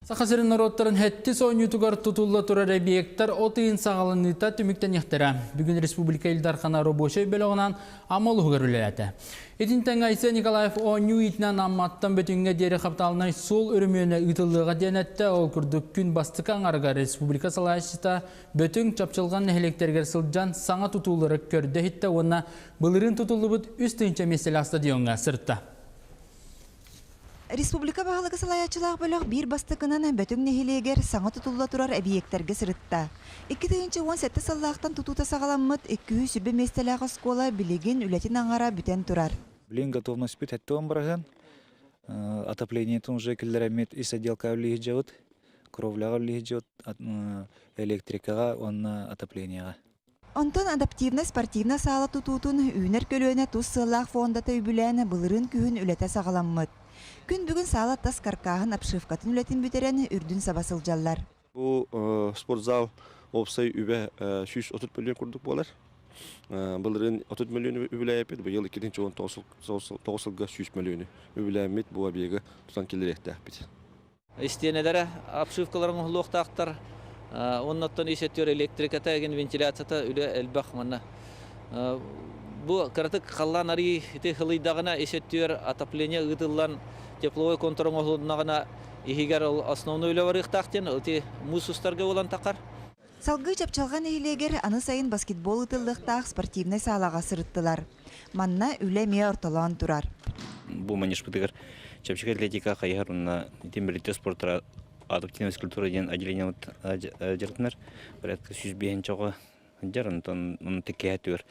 Саха сирин норуоттарын сэттис оонньуутугар тутулла турар объектар от ыйын саҕаланыыта түмүктэниэхтэрэ. Бүгүн республика Ил Дархана рабочай бөлөҕүнэн Амма улууһугар үлэлээтэ. Итинтэн Айсен Николаев оонньуу иитинэн Амматтан Бөтүҥҥэ диэри хапытаалынай суол өрөмүөнэ ыытыллыаҕа диэн эттэ. Ол курдук күн бастакы аҥарыгар республика салайааччыта Бөтүҥ, Чапчылҕан нэһилиэктэригэр сылдьан саҥа тутуулары көрдө-иһиттэ уонна былырыын тутуллубут 3 тыһыынча миэстэлээх стадиоҥҥа сырытта. Республика баһылыга салайааччылаах бөлөх биир бастакынан Бөтүҥ нэһилиэгэр саҥа тутулла турар эбийиэктэргэ сырытта. 2017 сыллаахтан тутуута саҕаламмыт 220 миэстэлээх оскуола билигин үлэтин аҥара бүтэн турар. Билигин готовность бүтэттион бараһын. Отоплениетын уже киллэрэммит ис отделка үллиһи кровляҕа үллиһи электрикаҕа уонна отоплениеҕа. Онтон адаптивнай спортивнай саала тутуутун Үүнэр көлүөнэ тус сыаллаах фондата үбүлээн былырыын күһүн үлэтэ саҕаламмыт. Күн бүгүн саала тас каркааһын обшивкатын үлэтин бүтэрэн үрдүн саба сылдьаллар. Бу спортзал уопсай үбэ 130 миллион курдук буолар. Былырыын 30 миллион үбүлээбиппит, быйыл 2019 сылга 100 миллиону үбүлээммит бу объегы тутан киллэриэхтээхпит. Истиэнэлэрэ обшивкалар оҥоһуллуохтаахтар. Оннуттан ис өттүгэр электриката, эгин вентиляцията үлэ элбэх манна. Бу кыратык халлаан арыый ити хылыйдаҕына ис өттүгэр отопление ыытыллан тепловой контур оҥоһулуннаҕына иһигэр ол основной үлэ барыахтаах диэн ити муус устарга буолан тахар. Салгыы Чапчылҕа нэһилиэгэр аны сайын баскетбол ыытыллыахтаах спортивнай саалаҕа сырыттылар. Манна үлэ эмиэ ортолоон турар. Бу манежпытыгар чэпчэки атлетика хайыһар уонна итин спортара адаптивная физкультура диэн отделениебыт дьарыктанар. Порядка 105 оҕо сылдьар, онтон оны тиккэһэ түөр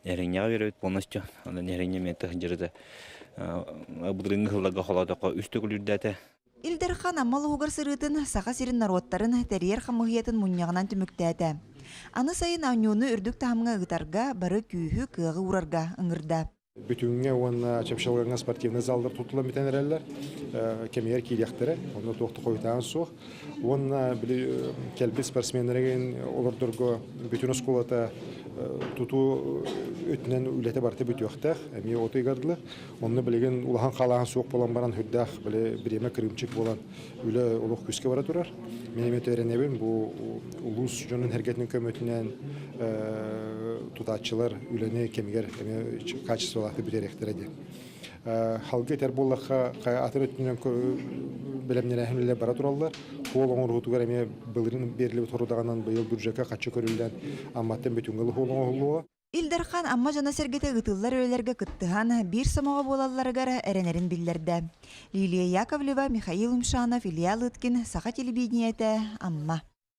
нэһилиэнньэҕэ үөрэбит полностью. Онон нэһилиэнньэ эмиэ тыһыдьырыта былырыыҥҥы сылларга холоотоххо үс төгүл үрдээтэ. Ил Дархан Амма улууһугар сырыытын Саха сирин норуоттарын тэрийэр хамыыһыйатын мунньаҕынан түмүктээтэ. Аны сайын оонньууну үрдүк таһымҥа ыытарга бары күүһү, кыаҕы уурарга ыҥырда. Бүтүҥҥэ уонна Чапчылҕаҥҥа спортивнай заллар тутуллан бүтэн эрэллэр. Кэмигэр киириэхтэрэ, онно туох да хойутаан суох. Уонна били кэлбит спортсменнэрин олордорго бүтүн оскуолата тутуу өттүнэн үлэтэ барыта бүтүөхтээх, эмиэ от ыйыгар дылы. Онно билигин улахан халааһын суох буолан баран сүрдээх били бириэмэ кырыымчык буолан үлэ олох күүскэ бара турар. Мин эмиэ эрэнэбин бу улуус дьонун эргэтин көмөтүнэн тутааччылар үлэни кэмигэр эмиэ качестволаахтык бүтэриэхтэрэ диэн. Халгы этэр буоллахха атын өттүнэн бэлэмнэнээһин үлэ бара тураллар. Суол оҥоруутугар эмиэ былырыын берилибит сорудаҕынан быйыл бюджекка хаччы көрүллэн Амматтан Бөтүҥҥэ суол оҥоһуллуоҕа. Ил Дархан Амма дьоно-сэргэтэ ыытыллар үлэлэргэ кыттыһан, биир сомоҕо буолалларыгар эрэнэрин биллэрдэ. Лилия Яковлева, Михаил Умшанов, Илья Лыткин, Саха телевидениетэ, Амма.